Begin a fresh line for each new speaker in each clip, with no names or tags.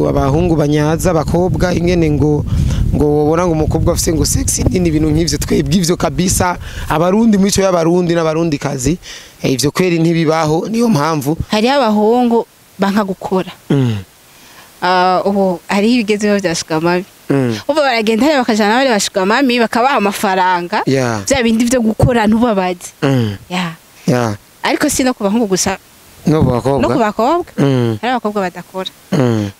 Abahungu banyaza abakobwa ingene ngo wobona ngo umukobwa afise ngo sexy nini ibintu nk'ivyo, twebwe ivyo kabisa abarundi mico y'abarundi n'abarundi kazi ivyo kweri ntibibaho. Niyo mpamvu
hariho abahungu banka gukora. Ubu hariho ibigezeho vya sugar mami. Ubu baragenda hariya bakajana n'abandi ba sugar mami bakabaha amafaranga, vya bindi vyo gukora ntubabaze. Ariko si no ku bahungu gusa,
no ku bakobwa.
No ku bakobwa. Hari abakobwa badakora.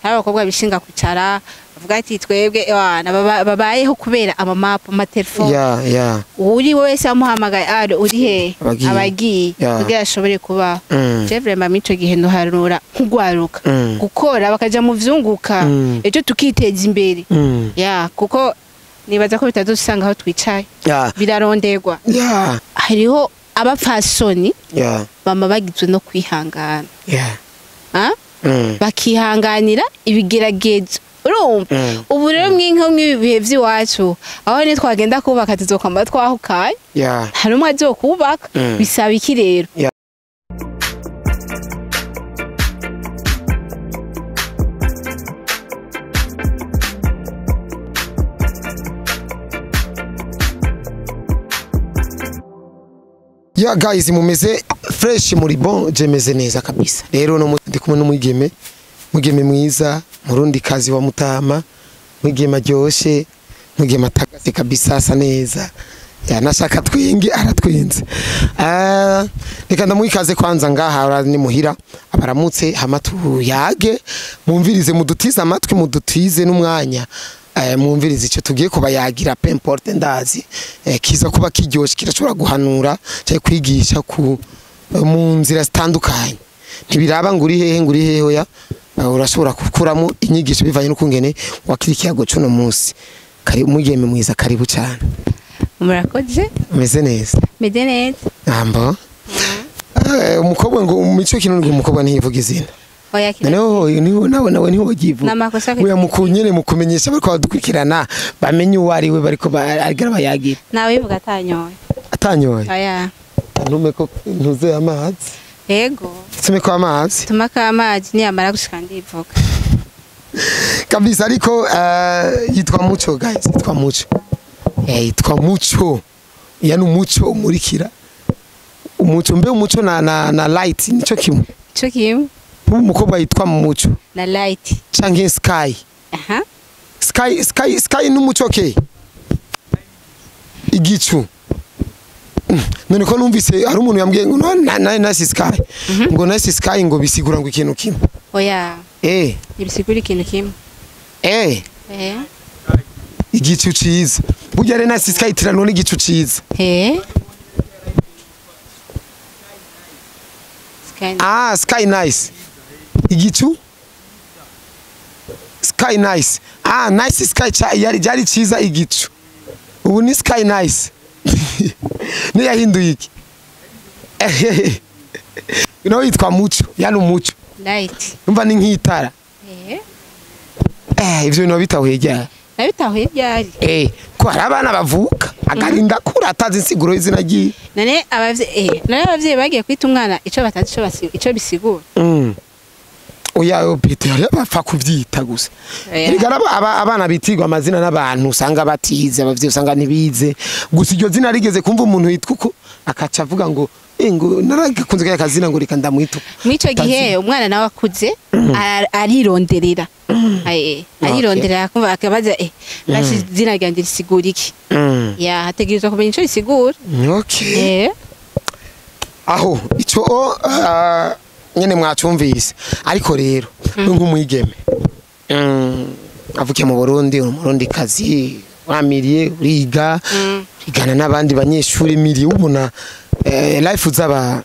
Hari abakobwa bishinga kwicara bavuga ati twebwe ewana babayeho kubera amamapu, amatelefone. Uri wese amuhamagaye ari uri he
Abagiye.
abagiye kugira ashobore kubaho. Je vraiment mico gihe ndoharura nkugwaruka gukora bakaja mu vyunguka ejo tukiteza imbere. Kuko nibaza ko bitazosanga aho twicaye. Biraronderwa. Hariho abapfasoni bama bagizwe no kwihangana. Bakihanganira ibigeragezo. Urumva? Ubu rero mwinka mw'ibihe vy'iwacu aho ni twagenda kubaka tuzokwamba twahukaye. Hari umwe azokubaka. Bisaba iki rero?
Ya guys, mumeze fresh muri bon, je meze neza kabisa. Rero no ndi kumwe n'umwigeme, mwigeme mwiza, murundi kazi wa Mutama, mwigeme aryoshe, mwigeme atagaze kabisa asa neza. Ya nashaka twingi aratwinze. Reka ndamwikaze kwanza ngaha ni muhira, abaramutse hama tuyage, mumvirize mudutize amatwi mudutize n'umwanya. Mwumvirize icyo tugiye kubayagira peu importe ndazi kiza kuba kiryoshe kirashobora guhanura cyangwa kwigisha ku mu nzira zitandukanye. Ntibiraba ngo uri hehe ngo uri hehe oya, urashobora gukuramo inyigisho bivanye n'ukungene wakira ikiyago cy'uno munsi. Kari umwigeme mwiza, karibu cyane.
Murakoze.
Meze neza.
Meze neza.
Ambo. Umukobwa ngo mico kintu ngo umukobwa ntiyivuga izina.
Oya kira.
Noneho niho nawe nawe niho bagivuga.
Namakosa
Oya mukunyene mukumenyesha bariko badukurikirana bamenye uwo ari we bariko arigara bayagira.
Nawe bivuga atanyoye.
Atanyoye.
Oya.
Ntume ko ntuze amazi.
Yego.
Tume ko amazi.
Tuma ko amazi niyamara gushika ndivuga.
Kabisa ariko yitwa Muco guys, yitwa Muco. Yitwa Muco. Yani umuco umurikira. Umuco mbe umuco na light nico kimwe.
Nico kimwe.
Umukobwa yitwa Muco
na light
canke sky. Sky sky sky n'umuco ke igicu. None ko numvise hari umuntu yambwiye ngo na nice sky. Ngo nice sky ngo bisigura ngo ikintu kimwe.
Oya. Ibisigura ikintu kimwe.
Igicu ciza. Burya re nice sky tirano n'igicu ciza.
Sky.
Sky nice. Igicu sky nice. Nice sky cha yari jari ciza igicu. Ubu ni sky nice. Ni yahinduye iki? No yitwa Muco, yani umuco.
Light.
Umva ni nk'itara. Ivyo bintu bitahuye ryari?
Nabitahuye ryari?
Ko hari abana bavuka agarinda kura atazi insiguro y'izina ryiwe.
None abavyeyi none abavyeyi bagiye kwita umwana ico batazi ico bisigura.
Oya Peter yari bapfa kuvyita gusa. Erega abana bitirwa amazina n'abantu usanga batize, abavyeyi usanga ntibize. Gusa iryo zina rigeze kumva umuntu yitwa uko akaca avuga ngo ngo naragakunze kaya kazina ngo reka ndamwita.
Mwico gihe umwana nawe akuze arironderera. Arironderera kumva akabaza bashi zina ryanje risigura iki? Ya hategerezwa kumenya ico risigura.
Aho ico nyene mwacumvise. Ariko rero nk'umwigeme avuke mu Burundi, umurundi kazi wamiriye uriga igana n'abandi banyeshuri miriye ubona life zaba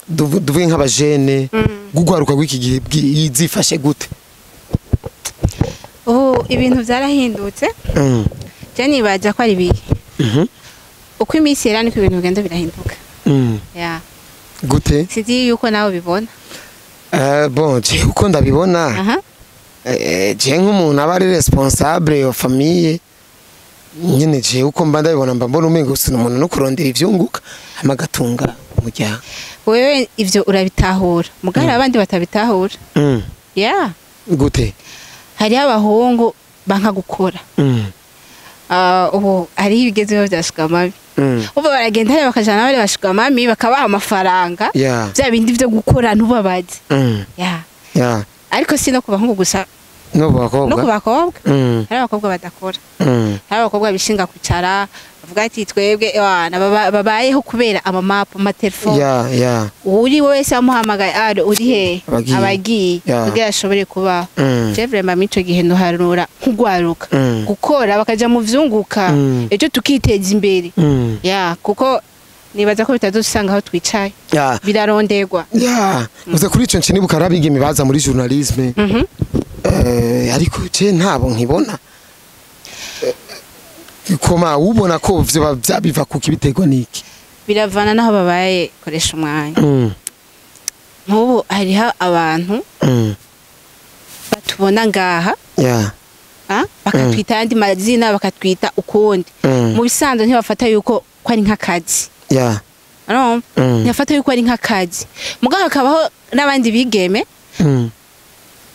duvuge nk'abajene gugwaruka gw'iki gihe yizifashe gute?
Ubu ibintu byarahindutse. Je nibaza ko ari bihe. Uko iminsi yera niko ibintu bigenda birahinduka.
Gute?
Sinzi yuko nawe ubibona.
Bon, je uko ndabibona. Je nk'umuntu aba ari responsable wa famille nyene je uko mba ndabibona mba mbona umengo si umuntu no kurondera ivyunguka amagatunga umuryango.
Wewe ivyo urabitahura, mugara abandi batabitahura.
Gute?
Hariho abahungu banka gukora. Ubu hariho ibigezeho bya sugar mummy. Ubu baragenda hariya bakajana bari ba sugar mummy, bakabaha amafaranga. Bya bindi byo gukora ntubabaze. Yeah. Ariko si no ku bahungu gusa,
no ku
no ku
bakobwa.
bakobwa. Hari abakobwa badakora. Hari abakobwa bishinga kwicara bavuga ati twebwe ewana babayeho kubera amamapu, amatelefone.
Yeah yeah
Uri wese amuhamagaye, "Aro uri he?"
Abagiye.
Abagiye kugira ashobore kubaho. Je vraiment mw'ico gihe ndohanura nk'ugwaruka gukora, bakaja mu vyunguka, ejo tukiteza imbere. Ya, kuko nibaza ko bitazosanga aho twicaye. Biraronderwa.
Yeah, uze kuri ico ncinibuka hari abigeme baza muri journalisme. Ariko je ntabo nkibona. Koma ubona ko vyoba biva kuki, biterwa niki?
Biravana n'aho babaye, koresha umwanya. Nk'ubu hariho abantu batubona ngaha, bakatwita ayandi mazina, bakatwita ukundi. Mu bisanzwe ntibafata yuko ko ari nk'akazi. Urumva? Ntibafata yuko ari nk'akazi, mugabo hakabaho n'abandi bigeme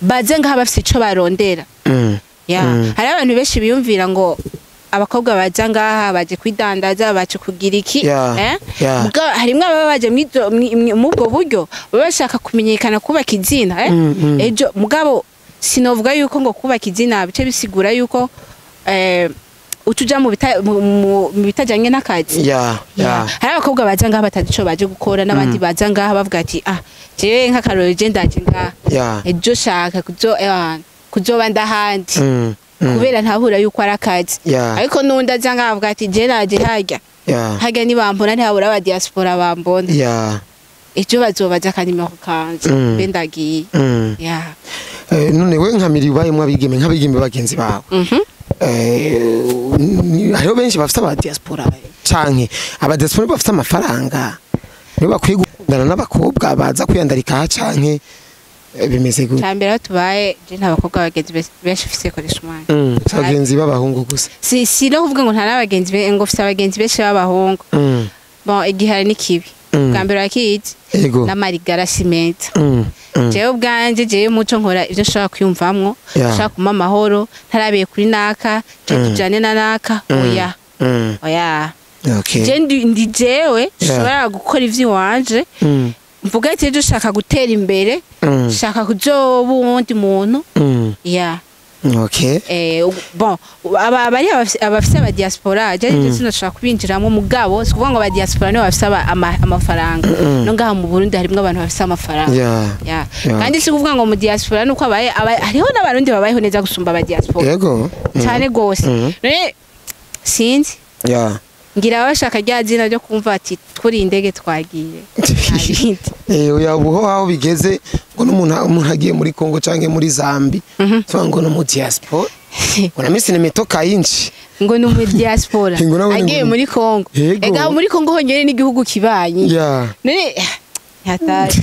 baze ngaha bafise ico barondera. Ya. Hari abantu benshi biyumvira ngo abakobwa baza ngaha baje kwidandaza, baje kugira iki. Eh? Mugabo harimwo ababa baje mubwo buryo, baba bashaka kumenyekana, kubaka izina, eh? Ejo mugabo sinovuga yuko ngo kubaka izina bice bisigura yuko utuja mu bitajanye n'akazi. Hari abakobwa baza ngaha batazi ico baje gukora, n'abandi baza ngaha bavuga ati ah, jewe nk'akarorero, je ndaje ngaha, ejo shaka kuzoba ndahandi, kubera ntahura yuko ari akazi. Ariko n'undi aza ngaha avuga ati je naje harya, harya nibambona ntihabura aba diaspora bambona, ejo bazobaza akanimero kanje, mbe ndagiye. Ya.
None we nka miri ubayemwo abigeme, nk'abigeme bagenzi bawe, hariho benshi bafite aba diaspora canke aba diaspora bafite amafaranga, nibo bakwiye gukundana n'abakobwa baza kwiyandarika aha, canke bimeze gute?
Cambere aho tubaye, je nta bakobwa bagenzi benshi mfise, koresha umwanya.
Abagenzi b'abahungu gusa?
Si no kuvuga ngo nta n'abagenzi ngo mfise abagenzi benshi b'abahungu. Bon, igihari ni kibi. Bwa mbere urakizi, n'amarigara si meza. Jewe ubwanje, jewe muco nkora ivyo nshobora kwiyumvamwo, nshobora kumpa amahoro, ntarabiye kuri naka je, tujane na naka, oya. Oya. Je ndi jewe nshobora gukora ivy'iwanje, mvuga ati ejo ushaka gutera imbere, shaka kuzoba uwundi muntu. Ya. Bon, aba bari abafise aba diaspora, je sinashaka kubinjiramo, mugabo si kuvuga ngo aba diaspora nibo bafise amafaranga. No ngaha mu Burundi harimwo abantu bafise amafaranga. Ya. Kandi si kuvuga ngo mu diaspora nuko abaye hariho n'abarundi babayeho neza gusumba aba diaspora. Cyane gose. None sinzi, ngira bashaka rya zina ryo kumva ati turi indege twagiye. Nta bindi.
Oya, ubu aho bigeze ngo n'umuntu umuntu agiye muri Congo canke muri Zambi, tuvuga ngo no mu diaspora, ngo na misi nimetoka inchi.
Ngo ni mu diaspora
Ngo nawe ni
agiye muri Congo.
Yego.
Ega muri Congo honyine n'igihugu kibanyi. None hatari.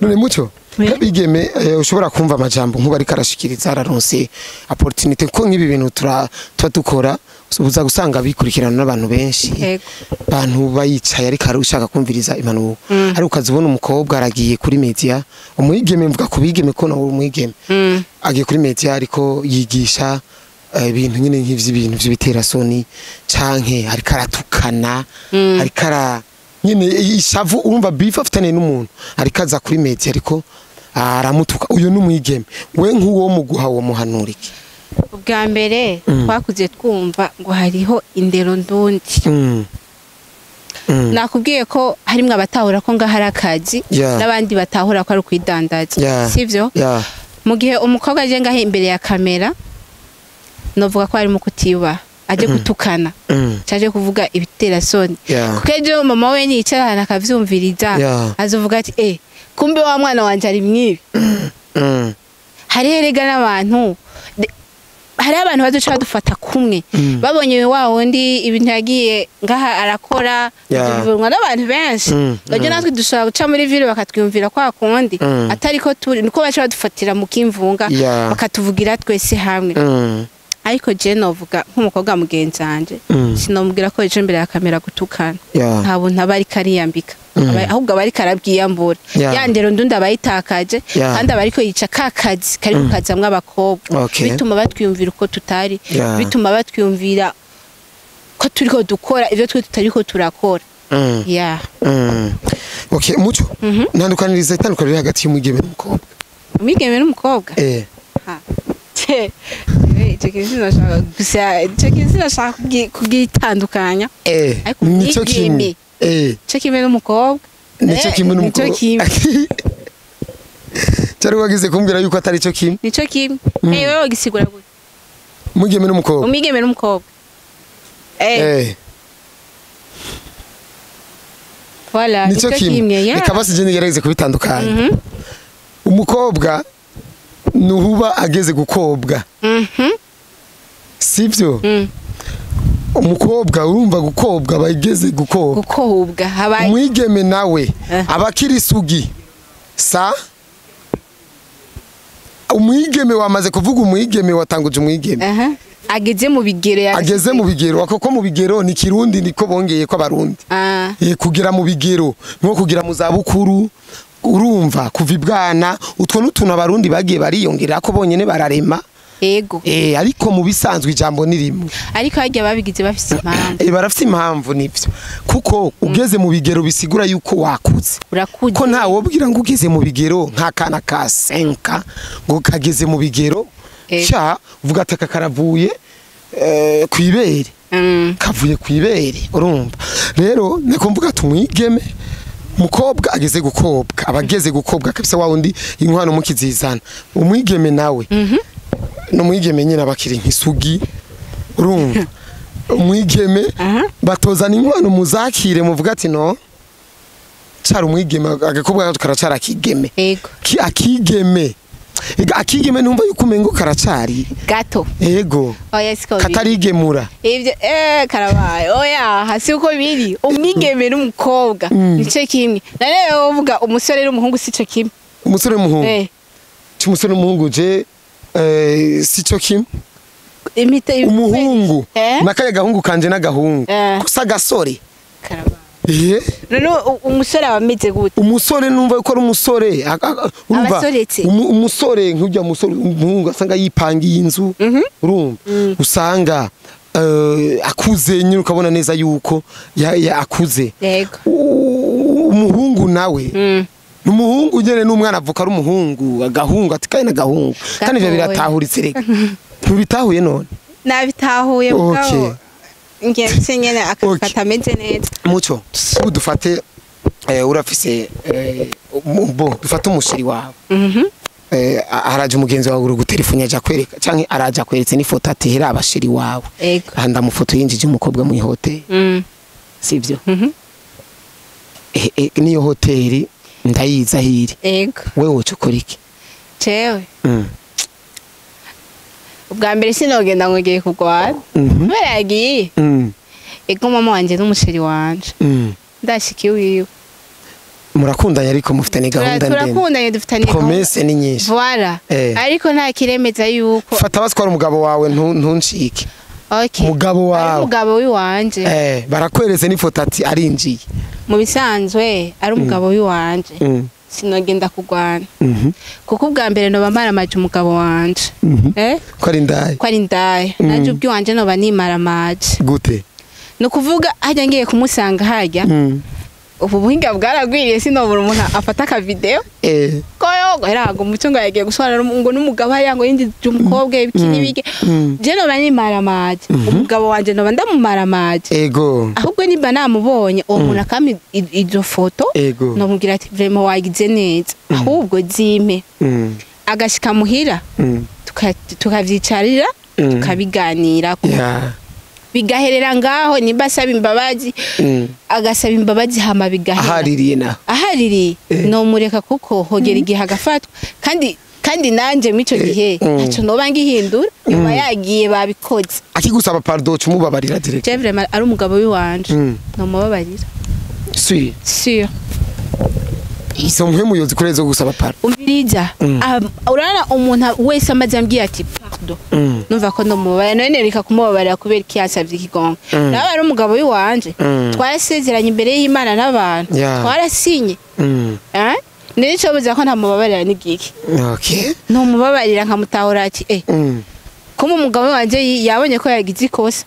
None muco,
Oui.
kabigeme, ushobora kumva amajambo nkuba ariko arashikiriza, araronse opportunité, ko nk'ibi bintu tuba dukora uza gusanga bikurikirana n'abantu benshi. Bantu bayicaye ariko ari ushaka kumviriza impanuro, ariko ukaza ubona umukobwa aragiye kuri media, umwigeme, mvuga ku bigeme ko nawe uri umwigeme, agiye kuri media ariko yigisha ibintu nyine nk'ivy'ibintu vy'ibiterasoni, canke ariko aratukana, ariko ara nyine ishavu, urumva beef afitaniye n'umuntu, ariko aza kuri media ariko aramutuka. Uyu ni umwigeme, we nk'uwo muguha uwo muhanura iki?
Ubwa mbere, twakuze twumva ngo hariho indero ndundi. Nakubwiye ko harimwo abatahura ko ngaho ari akazi, n'abandi batahura ko ari ukwidandaza, sivyo? Mu gihe umukobwa aje ngaho imbere ya kamera, novuga ko harimo kutiyubaha, aje gutukana, caje kuvuga ibiterasoni, kuko ejo mama we niyicara ahantu akavyumviriza, azovuga ati eh, kumbe wa mwana wanje ari mwibi. Hariho erega n'abantu hariho abantu bazoca badufata kumwe, babonye wa wundi ibintu yagiye ngaha arakora, bibonwa n'abantu benshi. Ejo natwe dushobora guca muri ville bakatwiyumvira kwa kundi, atari ko turi, niko baca badufatira mu kimvunga, bakatuvugira twese hamwe. Ariko je novuga nk'umukobwa mugenzi wanje, sinomubwira ko ejo imbere ya kamera gutukana, nta buntu aba ariko ariyambika. Ahubwo aba ariko arabwiyambura. Ya ndero ndundi aba ayitakaje, kandi aba ariko yica ka kazi kariko kazamwo abakobwa. Bituma batwiyumvira uko tutari, bituma batwiyumvira ko turiko dukora ivyo twe tutariko turakora.
Okay, Muco, ntandukaniriza itandukaniro riri hagati y'umwigeme n'umukobwa.
Umwigeme n'umukobwa? Ico kintu sinashaka gusa, ico kintu sinashaka kugitandukanya. Ariko
Nico kimwe.
umwigeme. Nico kimwe n'umukobwa.
Nico kimwe
Nico
n'umukobwa.
kimwe.
Cyari wagize kumbwira yuko atari cyo kimwe.
Nico kimwe. Wewe wagisigura gute?
Umwigeme n'umukobwa.
Umwigeme n'umukobwa. Voilà,
Nico kimwe. Reka basi je nigerageze kubitandukanya. Umukobwa nuhuba ageze gukobwa. Sivyo? Umukobwa urumva gukobwa bageze gukobwa.
Gukobwa habaye.
Umwigeme nawe abakiri isugi. Sa umwigeme wamaze kuvuga, umwigeme watanguje umwigeme.
Ageze mu bigero,
ageze mu bigero, akoko mu bigero ni Kirundi niko bongeye ko abarundi. Kugira mu bigero nko kugira mu zabukuru, urumva kuva ibwana, utwo n'utuntu abarundi bagiye bariyongera ko bonyene bararema.
Yego.
Ariko mu bisanzwe ijambo ni rimwe.
Ariko harya babigize bafise impamvu.
Barafise impamvu nivyo. Kuko ugeze mu bigero bisigura yuko wakuze.
Urakuze.
Ko ntawe wobwira ngo ugeze mu bigero nk'akana ka 5 ngo kageze mu bigero. Sha uvuga ati karavuye kwibere. Kavuye kwibere, urumva. Rero niko mvuga tumwigeme mukobwa ageze gukobwa, abageze gukobwa kabisa wa wundi inkwano mukizizana. Umwigeme nawe. No mwigeme nyine abakiri nk'isugi, urumva. Umwigeme batozana inkwano muzakire muvuga ati no cara umwigeme agakobwa karacara akigeme. Akigeme. Akigeme ntumva yuko umengo karacari
gato.
Yego.
Oya siko biri.
Katarigemura.
Ivyo karabaye. Oya hasi uko biri. Umwigeme n'umukobwa nico kimwe. Nare uvuga umusore n'umuhungu sico kimwe.
Umusore n'umuhungu. Umusore n'umuhungu je sico kimwe. Umuhungu nakaya gahungu kanje n'agahungu. Kusa gasore.
Karabaye. None umusore abameze gute?
Umusore numva yuko ari umusore, urumva umusore nk'ujya musore umuhungu asanga yipangiye inzu, urumva usanga akuze nyine ukabona neza yuko akuze. Umuhungu nawe n'umuhungu nyene n'umwana avuka ari umuhungu, agahungu ati kandi n'agahungu. Kandi ivyo biratahuritse reka. Ntubitahuye none?
Nabitahuye mugabo. Ngiye nyene akafata ameze neza.
Muco, dufate urafise bo dufate umushiri wawe. Araje umugenzi wawe uri gutelefona aja kwereka canke araje kweretse n'ifoto ati hera abashiri wawe. Anda mufoto yinjije umukobwa mu hoteli. Sivyo? Niyo hoteli ndayiza hiri. Wewe woca ukora iki?
Jewe. Ubwa mbere sinogenda ngo ngiye kugwana. Kubera yagiye. Ego mama wanje n'umusheri wanje. Ndashika iwiwe.
Murakundanye ariko mufitanye gahunda ndende.
Turakundanye dufitanye gahunda.
Promesse ni nyinshi.
Voilà. Ariko nta kiremeza yuko.
Fata baswara umugabo wawe ntuncike.
Okay.
Umugabo wawe.
Umugabo wiwanje.
Barakweretse n'ifoto ati arinjiye.
Mu bisanzwe ari umugabo wiwanje. Sinogenda kugwana. Kuko ubwa mbere noba maramaje umugabo wanje.
Ko ari ndaye.
Ko ari ndaye. Naje ubwiwanje noba nimaramaje.
Gute?
No kuvuga hajya ngiye kumusanga hajya. Ubu buhinga bwaragwiriye sinobura umuntu afata ka video. Ko yogo erago umuco ngo yagiye guswana ngo n'umugabo hariya ngo yinjije umukobwa ibiki n'ibiki. Je noba nimaramaje. Umugabo wanje noba ndamumaramaje.
Ego.
Ahubwo nimba namubonye uwo muntu akami izo foto nomubwira ati vraiment wagize neza. Ahubwo zime. Agashika muhira. Tukavyicarira tukabiganira. Bigaherera ngaho nimba asaba imbabazi agasaba imbabazi hama bigahera.
Ahaririye na
ahaririye no mureka kuko hogera igihe agafatwa kandi nanje mico gihe ntaco noba ngihindura nyuma yagiye babikoze.
Akigusaba pardon cumubabarira direct.
Je vraiment ari umugabo wiwanje no mubabarira.
Sûr.
Sûr.
Izo mpwemu yozikoreye zo gusaba pardon.
Umviriza, urabona umuntu wese amaze ambwiye ati pardon, numva ko ndumubabarira. None reka kumubabarira kubera iki yansabye ikigongo? Nawe ari umugabo w'iwanje, twarasezeranye imbere y'Imana n'abantu, twarasinye. Eh, nico buza ko ntamubabarira n'igiki? Ntumubabarira nkamutahura ati kuma umugabo wanje yabonye ko yagize ikosa,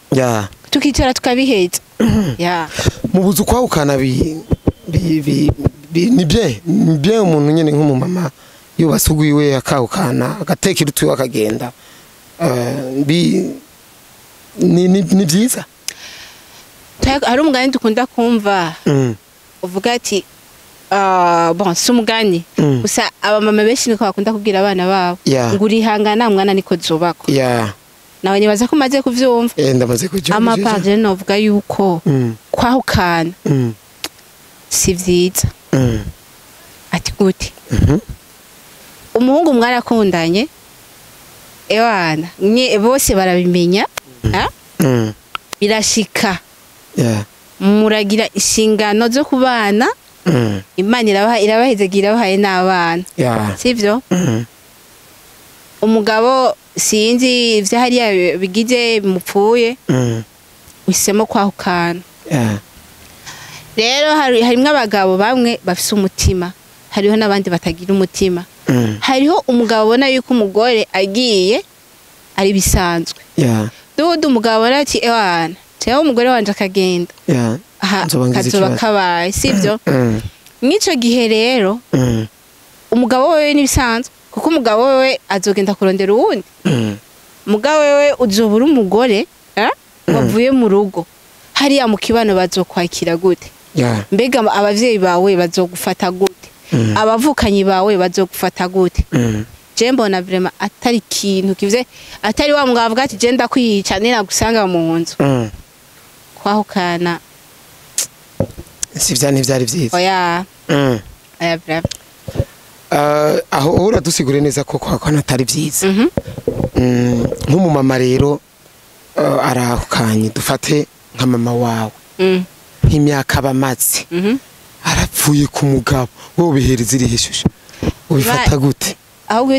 tukicara tukabiheza ya.
Mu buzu kwahukana bi bi bi bi- ni bien, ni bien umuntu nyene nk'umumama yubatse ugwiwe akahukana, agatekera utwiwe akagenda, bi ni byiza.
Hari umugani dukunda kumva uvuga ati bon, si umugani gusa, abamama benshi niko bakunda kubwira abana babo ngo urihangana mwana niko zubakwa. Nawe nibaza ko umaze kuvyumva.
Eh, ndamaze kubyumva.
Amapaje novuga yuko kwahukana si vyiza. Ati gute? Umuhungu mwarakundanye, ewana nye bose barabimenya, ah? Birashika muragira inshingano zo kubana, Imana irabaha, irabahezagira, irabahaye n'abana, sivyo? Umugabo sinzi ivyo hariya bigize mupfuye, uhisemo kwahukana. Rero harimwo abagabo bamwe bafise umutima, hariho n'abandi batagira umutima. Hariho umugabo abona yuko umugore agiye ari bisanzwe. Dudu umugabo abona ati ewana jewe umugore wanje akagenda, aha
Nzoba ngize
kazoba
ikibazo.
kabaye, sivyo? Mw'ico gihe rero umugabo wewe n'ibisanzwe, kuko umugabo wewe azogenda kurondera uwundi. Mugabo wewe uzoba uri umugore, eh? Wavuye mu rugo, hariya mu kibano bazokwakira gute? Mbega abavyeyi bawe bazogufata gute? Abavukanyi bawe bazogufata gute? Je mbona vraiment atari ikintu kivuze, atari wa mugabo avuga ati je ndakwica ninagusanga mu nzu. Kwahukana
Si vya ntivyari vyiza.
Oya. Oya vraiment.
Aho uradusigure neza ko kwahukana atari vyiza. Nk'umumama rero arahukanye, dufate nka mama wawe, nk'imyaka bamaze, arapfuye ku mugabo, wowe ubihereza irihe shusho? Ubifata gute?
Ahubwo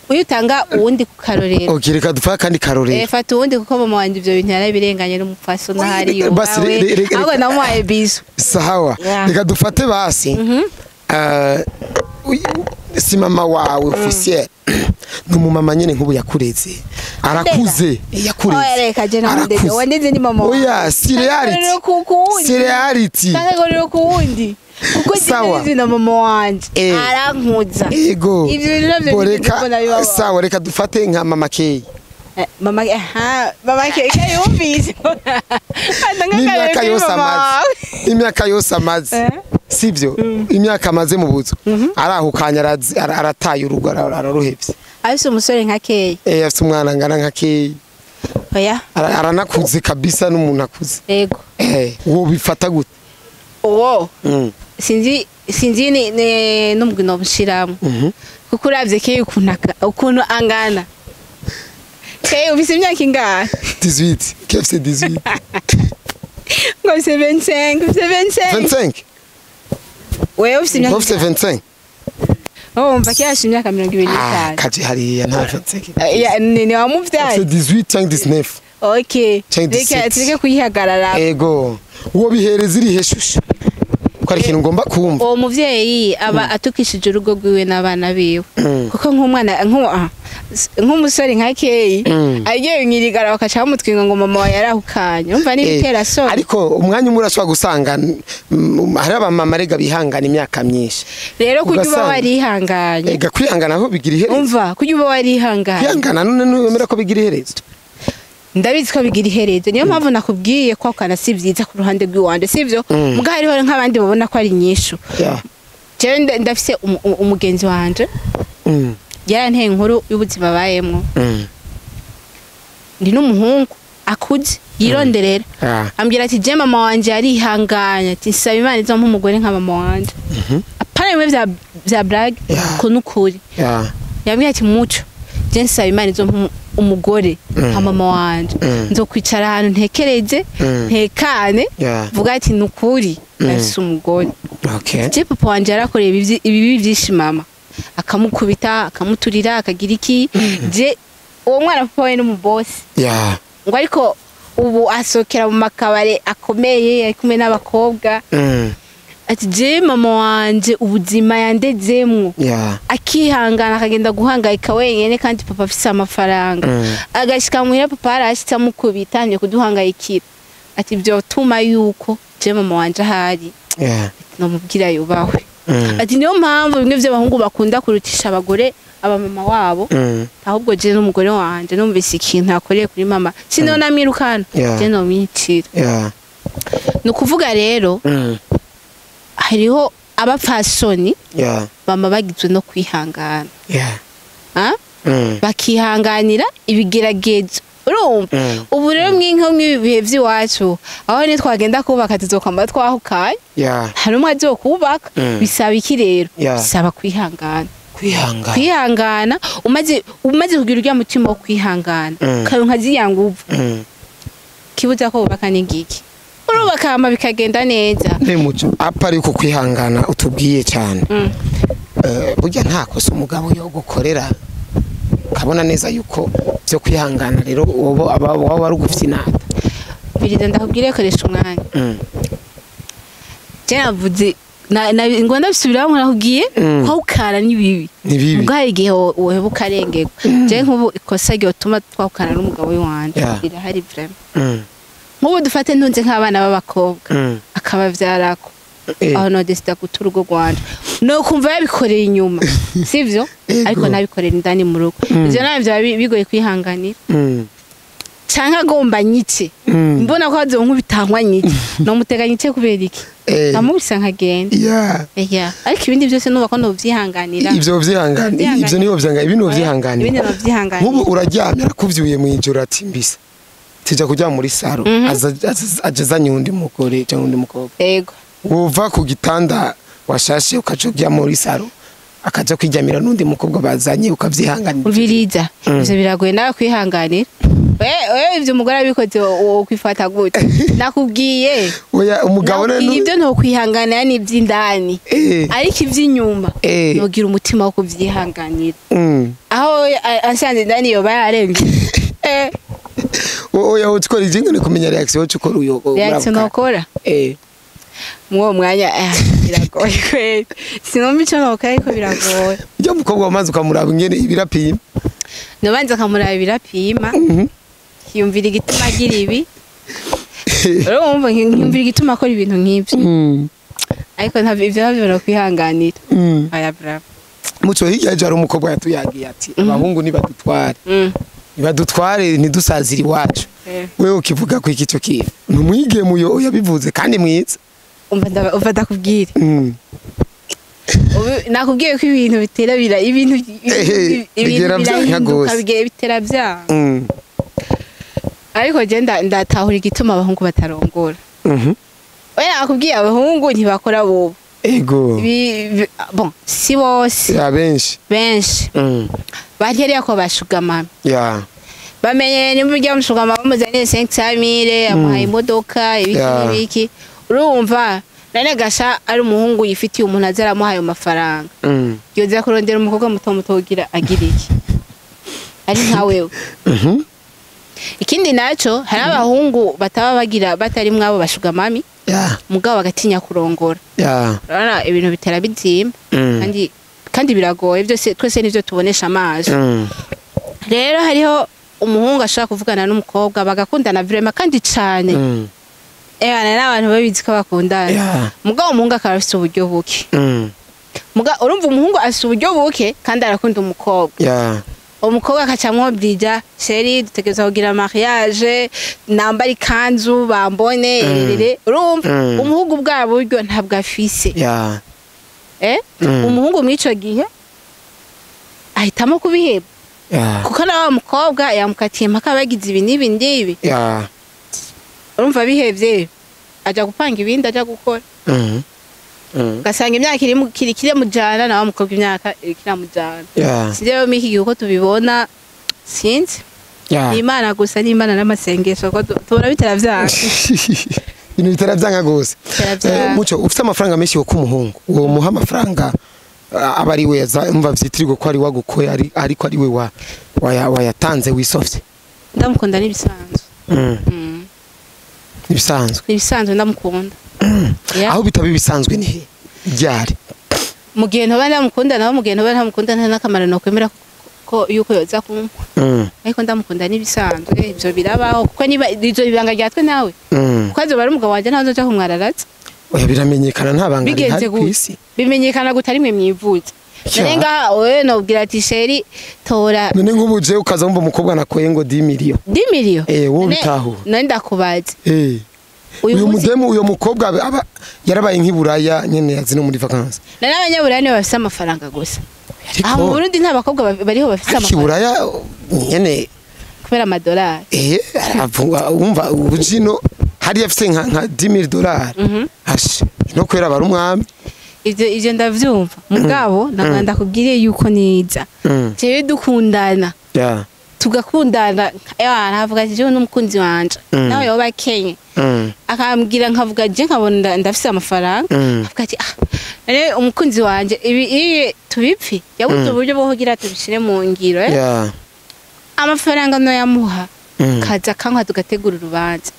iyo utanga uwundi ku karorero.
Okay, reka dufate kandi karorero.
Eh, fata uwundi, kuko mama wanje ivyo bintu yarabirenganye n'umupfaso ntahari.
Basi,
wawe ahubwo namuhaye bizu.
Sawa. Reka dufate basi si mama wawe officiel, ni umumama nyene nk'ubu yakureze, arakuze, yakureze.
Oya, reka je namundeze.
Arakuze.
Wandeze ni mama wawe.
Oya, si reality.
Tanga ku wundi.
Si reality.
Tanga akarorero ku wundi, kuko
Sawa.
je na mama wanje arankuza.
Ego.
Ivyo bintu navyo
Bo,
nigeze
reka
mbona bibaho.
Sawa, reka dufate nka mama Kay.
Mama, aha, mama ke yumvise. Tanga
N'imyaka
akarorero kuri
yose
mama
amaze,
wawe.
imyaka yose amaze, sivyo? Imyaka amaze mu buzu, arahukanya, arataye urugo, araruhevye.
Afise umusore nka Kay?
Eh, afise umwana angana nka Kay.
Oya.
Aranakuze kabisa, n'umuntu akuze.
Ego.
Eh, uwo bifata gute?
Uwo sinzi ni n'umugwi nomushiramo, kuko uravye Kay ukuntu angana. Kay ufise imyaka ingahe?
18, KFC 18.
Ngo ufise 25, ufise 25.
25.
Wewe ufise imyaka?
Ufise 25.
Oh, umva Kay afise imyaka mirongo ibiri
Ah,
n'itanu.
Kaje hariya nta 25.
Ya, ni wamuvyaye.
Ufise 18 cyangwa 19.
Okay.
Canke
Reka
17.
tureke kuyihagarara.
Ego, uwo bihereza irihe shusho? Ko ari ikintu ngomba kumva.
Uwo muvyeyi aba atukishije urugo rwiwe n'abana biwe, kuko nk'umwana nk'umusore nka Keyi agiye mwirigara bakaca bamutwinga ngo mama wawe yarahukanye, umva n'ibitera soni.
Ariko umwanya umwe urashobora gusanga hari abamama rega bihangana imyaka myinshi.
Rero kurya uba
Ugasanga-
warihanganye.
Ega kwihangana aho bigira iherezo.
Umva, kurya uba warihanganye.
Kwihangana none ntiwemera ko bigira iherezo?
Ndabizi ko bigira iherezo, niyo mpamvu nakubwiye ko akana si vyiza ku ruhande rw'iwanje, sivyo? Muga hariho nk'abandi babona ko ari inyishu. Jewe ndafise umugenzi wanje, yaranteye inkuru y'ubuzima abayemwo. Ndi n'umuhungu akuze yironderera. Ambwira ati je mama wanje yarihanganye, ati nsaba Imana izompa umugore nka mama wanje, apana bimwe vya blague, ko nukuri. Yambwiye ati muco je nsaba Imana izompa umugore nka mama wanje, nzokwicara ahantu ntekereze, ntekane, vuga ati nukuri ndafise umugore.
Okay.
Je papa wanje yarakoreye ibibi byinshi mama, akamukubita, akamuturira, akagira iki. Je uwo mwana papa we n'umubosi.
Yeah.
Ngo ariko ubu asokera mu makabare akomeye ari kumwe n'abakobwa. Ati je mama wanje ubuzima yandezemwo.
Yeah.
Akihangana akagenda guhangayika wenyene kandi papa afise amafaranga. Agashika muhira papa arashitse amukubita nje kuduhangayikira. Ati byotuma yuko je mama wanje ahari.
Yeah.
Nomubwira yubahwe. Ati niyo mpamvu bimwe by'abahungu bakunda kurutisha abagore abamama wabo. Ahubwo je n'umugore wanje numvise ikintu akoreye kuri mama sino namwirukana. Je no mwicira.
Yeah.
Nukuvuga rero hariho abapfasoni bama bagizwe no kwihangana.
Yeah.
Bakihanganira ibigeragezo. Urumva ubu rero mwinka mw'ibihe by'iwacu aho ni twagenda kubaka tuzokwamba twahukaye.
Yeah.
Hari umwe azokubaka bisaba iki rero?
Yeah.
Bisaba kwihangana.
Kwihangana.
Kwihangana umaze kugira urya mutima wo kwihangana. Karonka ziyanguvu. Kibuza ko ubaka n'ingiki. Urubaka hama bikagenda neza.
Ne muco apa ariko kwihangana utubwiye cyane. Burya nta kosa umugabo yo gukorera kabona neza yuko byo kwihangana rero wobo aba wari gufyinata.
Birida ndakubwire koresha umwanya. Je navuze na ngo ndabisubiramo nakubwiye kwawukara ni bibi. Ubwo hari igihe woheba ukarengerwa. Je nkubu ikosa ryotuma twawukana n'umugabo wanje irahari vraiment. Nkubu dufate ntunze nk'abana b'abakobwa akabavyarako. Aho no desida guta urugo rwanje. No kumva yabikoreye inyuma. Sivyo? Ariko nabikorera indani mu rugo. Ivyo navyo bigoye kwihanganira. Canke agomba nyice. Mbona ko azonkubitankwa nyice. No mutega nyice kubera iki? Amubisa nkagenda.
Yeah.
Yeah. Ariko ibindi byose nuba ko novyihanganira.
Ivyo vyihanganira. Ivyo niyo vyanganira, ibindi vyihanganira.
Ibindi vyihanganira.
Nkubu uraryamye arakuvyuye mu ijoro ati mbisa. Tija kujya muri saro azanye undi mugore cyangwa undi mukobwa.
Yego.
Uva ku gitanda washashe ukaja muri saro akaja kwijyamira n'undi mukobwa bazanye ukavyihanganira.
Ubiriza. Ivyo biragoye nawe kwihanganira. Wewe ivyo umugore abikoze wo kwifata gute? Nakubwiye.
Oya umugabo
rero ivyo nto kwihanganira ni ivy'indani. Ariko ivy'inyuma nogira umutima wo kuvyihanganira. Aho asanze indani yoba yaremvye.
Oya utkora ijinga ni kumenya reaction yo ukora uyo.
Reaction nokora. Mwo mwanya biragoye kweli. Sinomba ico nokora ariko biragoye.
Ujya mukobwa wamaze ukamuraba ingene ibirapima.
Nobanza akamuraba ibirapima. Yumvira igituma agira ibi. Urumva nkiyumvira igituma akora ibintu nk'ibyo. Ariko ntavyo ivyo navyo kwihanganira. Aya bravo.
Muco hirya ejo hari umukobwa yatuyagiye ati abahungu nibadutware. Nibadutware ntidusazira iwacu. Wewe ukivuga ko iki cyo kintu. Numwige muyo yabivuze kandi mwiza.
Umva ndakubwira. Nakubwiye ko ibintu bitera bira ibintu birahinduka bigiye bitera bya. Ariko je ndatahura igituma abahungu batarongora. Oya nakubwiye abahungu ntibakora bobo.
Ego.
Bon, si bose.
Ya benshi.
Benshi. Bari hariya ko bashugamana.
Ya.
Bamenye nimba mushugama bamuzaniye 500,000 amuhaye imodoka ibiki n'ibiki. Urumva nane gasha ari umuhungu yifitiye umuntu azaramuhaye amafaranga. Yoza kurondera umukobwa muto muto ugira agira iki? Ari nka wewe. Ikindi naco hari abahungu bataba bagira batari mwabo bashuga mami.
Yeah.
Mugabo bagatinya kurongora.
Yeah.
Urabona ibintu bitera bizimba. Kandi biragoye byose twese nivyo tubonesha amaso. Rero hariho umuhungu ashaka kuvugana n'umukobwa bagakundana vraiment kandi cane. Ebana n'abantu babizi ko bakundana.
Yeah.
Mugabo umuhungu akaba afite uburyo buke. Muga urumva umuhungu afite uburyo buke kandi arakunda umukobwa.
Yeah.
Umukobwa akacamwo brija chéri dutegereza kugira mariage nambara ikanzu bambone irere urumva umuhungu bwa buryo ntabwo afise.
Yeah.
Umuhungu mwico gihe ahitamo kubiheba.
Yeah.
Kuko na wa mukobwa yamukatiye mpaka bagize ibi n'ibi n'ibi.
Yeah.
Urumva bihevye aja gupanga ibindi aja gukora. Ugasanga imyaka iri kiri mujana na wa mukobwa imyaka kiramujana.
Yeah.
Sinzi rero miki gihe uko tubibona sinzi.
Yeah.
Ni Imana gusa ni Imana n'amasengesho ko tubona bitera vyanga.
Ibintu bitaravyanga gose.
Bitaravyanga.
Muco ufite amafaranga menshi yo kumuhungu, uwo muha amafaranga aba ari we umva vyitirirwa ko ari wagukoye, ariko ari we wayatanze wisofye.
Ndamukunda n'ibisanzwe.
Ibisanzwe.
N'ibisanzwe ndamukunda. Yeah.
Aho bitaba ibisanzwe ni he ryari?
Mu gihe ntoba ndamukunda, naho mu gihe ntoba ntamukunda nta n'akamaro nokwemera ko yuko yoza kumpa. Ariko ndamukunda n'ibisanzwe, ivyo birabaho kuko niba ivyo ibanga ryatwe nawe. Kuko azoba ari umugabo wanje, ntawe nzoja kumwararatsa.
Oya, biramenyekana, nta banga
Bigenze
rihari
gute?
kw'isi.
Bimenyekana gute ari mwe mwivuza?
Ya.
None ngaha wewe nobwira ati chéri tora
None nk'ubu jewe ukaza wumva umukobwa nakoye ngo 10 million.
10 million?
Wowe bitahura.
None ndakubaza.
Uyu
Uyu munsi
mudemu, uyu mukobwa aba yarabaye nk'iburaya nyene, yazi no muri vacances.
None abanyaburaya nibo bafise amafaranga gusa? Aha mu
Ariko
Burundi nta bakobwa bariho bafise
ariko
amafaranga?
Iburaya nyene.
Kubera amadolari.
Aravuga wumva ubujino hariya afise nka 10000 dollars. Ashe no kwera bari umwami.
Ivyo ndavyumva, mugabo naganda ndakubwiriye yuko niza jewe dukundana, tugakundana, navuga ati jewe n'umukunzi wanje, nawe yoba akenye, akambwira nkavuga je nkabona ndafise amafaranga, avuga ati ah none umukunzi wanje ibi iye tubipfi yabuze uburyo bwo kugira tubishire mu ngiro. Amafaranga no yamuha, kaza kankwa tugategura urubanza.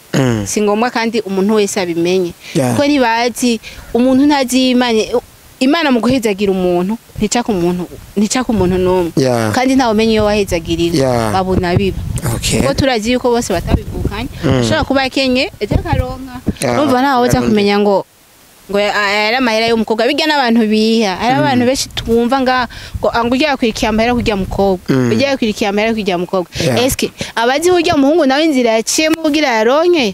Si ngombwa kandi umuntu wese abimenye, kuko ntibazi umuntu ntazi Imana. Imana mu guhezagira umuntu ntica ku muntu, ntica ku muntu n'umwe, kandi ntawe umenya iyo wahezagirira. Babona biba kuko turazi yuko bose batabivukanye. Ashobora kuba akenye ejo akaronka. Urumva ntawe uza kumenya ngo ari amahera y'umukobwa bijya n'abantu biha. Hari abantu benshi twumva nga ngo ujya yakurikiye amahera kurya mukobwa, ujya yakurikiye amahera kurya mukobwa. Eske abazi urya muhungu nawe inzira yaciyemo kugira yaronke?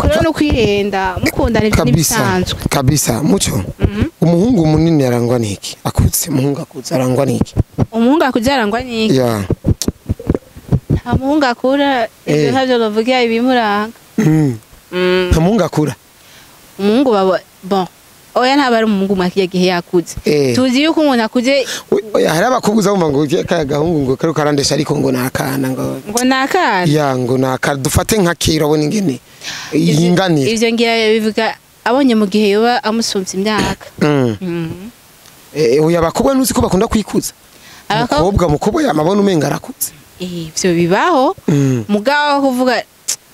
Kuri no kwihenda mukundana ibyo
Kabisa.
n'ibisanzwe.
Kabisa. Muco, umuhungu munini arangwa n'iki? Akutse, umuhungu akutse arangwa n'iki?
Umuhungu akuze arangwa n'iki? Nta muhungu akura ibyo, ntavyo bavuga ibimuranga.
Nta muhungu akura.
Umuhungu baba bon, oya, ntaba ari umuhungu mwa kirya gihe yakuze. Tuzi yuko umuntu akuze.
Oya, hari abakobwa uzabumva ngo kaya gahungu ngo kari karandesha, ariko ngo nakana ngo
Ngo nakana.
Ya, ngo naka dufate nka kera, abona ingene yinganira.
Ivyo ngira bivuga abonye mu gihe yoba amusumvye imyaka.
Oya, abakobwa ntuzi ko bakunda kwikuza? Umukobwa yamabona umenga arakuze.
Ivyo bibaho. Mugabo kuvuga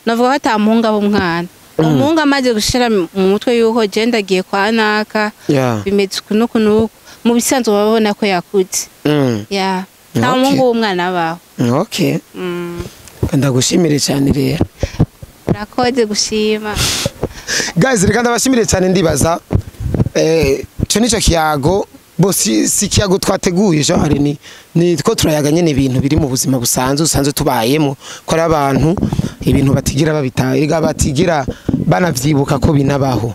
navuga ko ata muhungu aba umwana. Umuhungu amaze gushira mu mutwe yuko je ndagiye kwa naka, bimeze uku n'uku n'uku, mu bisanzwe babona ko yakuze. Ya, nta muhungu w'umwana abaho.
Ndagushimire cyane rero.
Urakoze gushima.
Guys, reka ndabashimire cyane. Ndibaza ico nico kiyago bo si kiyago twateguye genre, ni two turayaga nyene ibintu biri mu buzima busanzwe usanzwe tubayemo, ko ari abantu ibintu batigira babita erega batigira banavyibuka ko binabaho.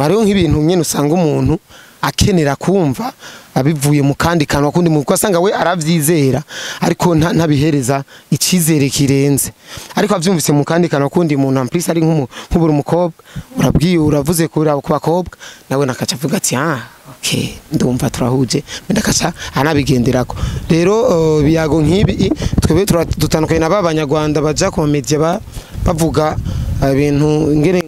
Hariho nk'ibintu nyene usanga umuntu akenera kumva abivuye mu kandi kanwa kundi muntu, kuko asanga we aravyizera ariko ntabihereza icizere kirenze, ariko avyumvise mu kandi kanwa kundi muntu, en plus ari nk'ubura umukobwa urabwiye, uravuze kuri ku bakobwa, nawe nakaca avuga ati ah okay, ndumva turahuje, ndakaca anabigenderako. Rero biyago nk'ibi twebwe dutandukanye na ba banyarwanda baja ku media bavuga ibintu ingene.